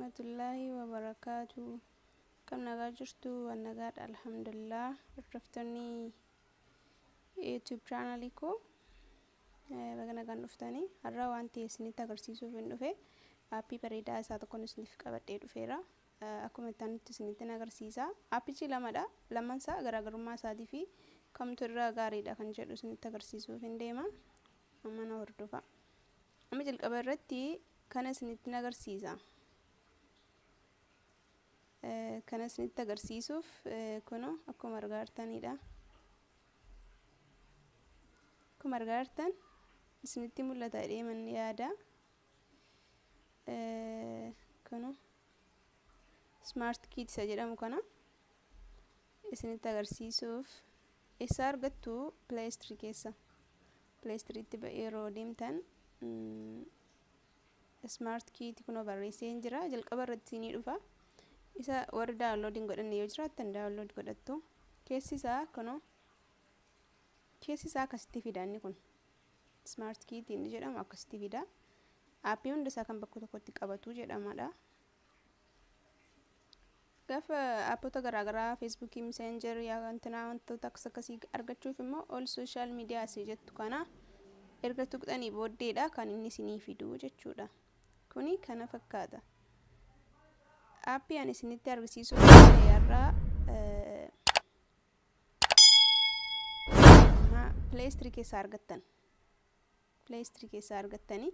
Warahmatullaahi wabarakaatu. Kam nagaa jirtu? Waan nagaadha, alhamdulillah. Hordoftoonni YouTube chaanalii koo, baga nagaan dhuftanii. Har'a waan ta'e isinitti agarsiisuuf hin dhufe. Aappii bareedaa isaa tokkoon isiniif qabadhee dhufeera. Akkuma itti aanutti isinitti agarsiisa. Aappichi lamadha. Lamaan isaa garaagarummaa isaatii fi kamtu irra gaariidha kan jedhu isinitti agarsiisuuf hin deema. Amma na hordofa. Amma jalqaba irratti kana isinitti agarsiisa. Kana isinitti agarsiisuuf kunoo akkuma argaa jirtanidha. Akkuma argaa jirtan isinitti mul'ata jedhee manni yaada. Kunoo Smart Kit isa jedhamu kana isinitti agarsiisuuf. Eessaa argattu? Play Store keessa. Play Storeetti yeroo deemtan Smart Kit kunoo barreessee hin jira. Jalqaba irratti isinii dhufa. Isa warri download hin godhanne yoo jiraattan download godhattu. Keessi isaa kunoo, keessi isaa akkasitti fida. Inni kun Smart Kit inni jedhamu akkasitti fida. Aappii hunda isaa kan bakka tokkotti qabatu jedhamadha. Gaafa aappota garaagaraa, Feesbuukii, Messenger, wantinaa wantoota akkas akkasii argachuuf immoo all social media asii jettu kana erga tuqxanii booddeedha kan inni isinii fidu jechuudha. Kuni kana fakkaata. Aappii ani isinitti argisiisuuf har'aa Play Store keessaa argattan. Play Store keessaa argattanii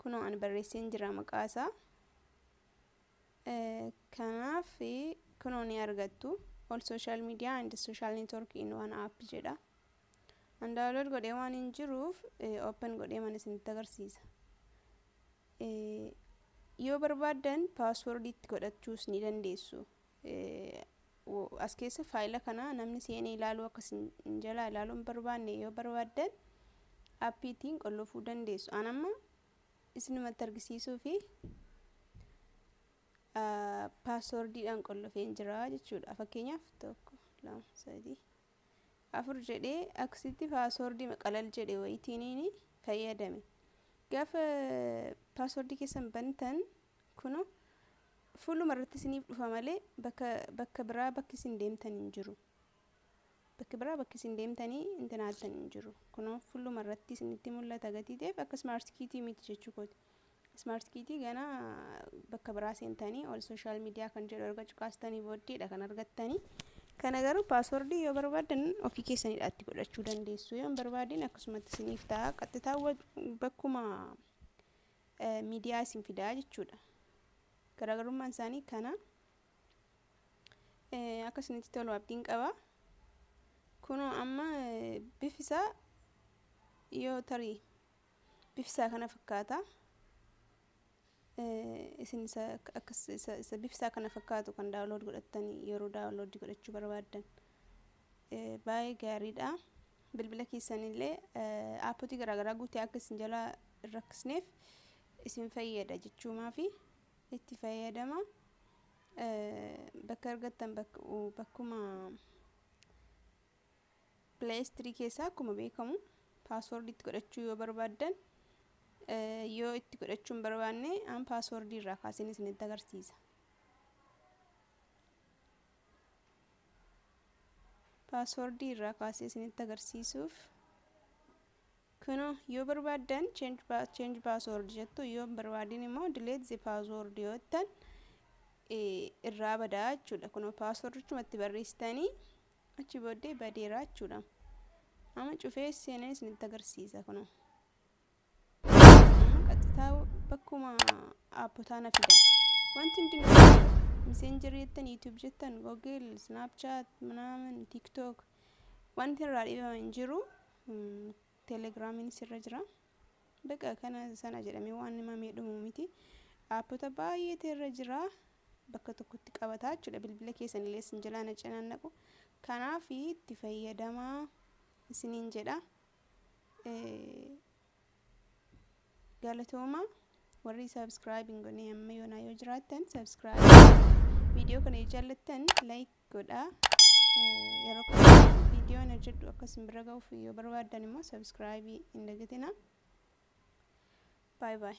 kunoo ani barreesseen jira maqaa isaa. Kanaaf kunoo ni argattu. All social media and social network in one app jedha. An download godhee waan hin jiruuf open godhee mana isinitti agarsiisa. Yoo barbaaddan paaswoordii itti godhachuus ni dandeessu. As keessa faayila kana namni seenee ilaaluu akkas hin jalaa ilaaluu hin barbaanne yoo barbaaddan aappiitiin qollofuu dandeessu. An amma isinumatti argisiisuu fi paaswoordiidhaan qollofeen jira jechuudha. Fakkeenyaaf 1, 2, 3, 4 jedhee akkasitti paaswoordii qalal jedhe wayitiin fayyadame. Gaafa paaswoordii keessan bantan kunoo fuuluma irratti isiniif dhufa malee bakka biraa bakki isin deemtan hin jiru. Bakki biraa bakki isin deemtanii intinaattan hin jiru. Kunoo fuuluma irratti isinitti mul'ata gatii ta'eef akka Smart Kitii miti jechuu kooti. Smart Kitii gana bakka biraa seentanii all social media kan jedhu erga cuqaastanii booddeedha kan argattanii. Kana garuu paaswoordii yoo barbaaddan ofii keessanidha itti godhachuu dandeessu. Yoo hin barbaadin akkasumatti isiniif ta'a. Qaxxitaa bakkuma miidiyaa isin fidaa jechuudha. Garaagarummaan isaanii kana. Akka isinitti tolu abdiin qaba. Kunoo amma bifi isaa yoo tarii bifi isaa kana fakkaata. Isin isa akkas isa bifi isaa kana fakkaatu kan download godhattanii yeroo download godhachuu barbaaddan baay'ee gaariidha. Bilbila keessanillee aappotii garaagaraa guutee akka isin jalaa hin rakkisneef isin fayyada jechuumaa fi itti fayyadama. Bakka argattan bakkuma Play Store keessaa akkuma beekamu paaswoordii itti godhachuu yoo barbaaddan, yoo itti godhachuu hin barbaanne an paaswoordii irraa kaaseen isinitti agarsiisa. Paaswoordii irraa kaasee isinitti agarsiisuuf kunoo yoo barbaaddan change password jettu, yoo hin barbaadin immoo delete the password yoo jettan irraa badaa jechuudha. Kunoo paaswoordichumatti barreessitanii achi booddee badeera jechuudha. Amma cufee seenee isinitti agarsiisa kunoo. Amma qaxxitaa bakkuma aappotaa na fida. Wanti hundinuu jira. Messenger jettan, YouTube jettan, Google, Snapchat, ምናምን, TikTok wanti irraa dhibame hin jiru. Telegiraamiin irra jira. Bakka kana sana jedhamee waan himamee dhumu miti. Aappota baay'eetu irra jira. Bakka tokkotti qabataa jechuudha. Bilbila keessan illee isin jalaa na cinaan naqu. Kanaaf itti fayyadamaa isiniin jedha. Galatooma. Warri subscribe hin godhine amma yoonaa yoo jiraattan subscribe, viidiyoo kana yoo jaallattan like godhaa. Yeroo kana viidiyoo ana hojjedhu akka isin bira ga'uuf yoo barbaaddan immoo subscribe hin dagatinaa. Bye bye.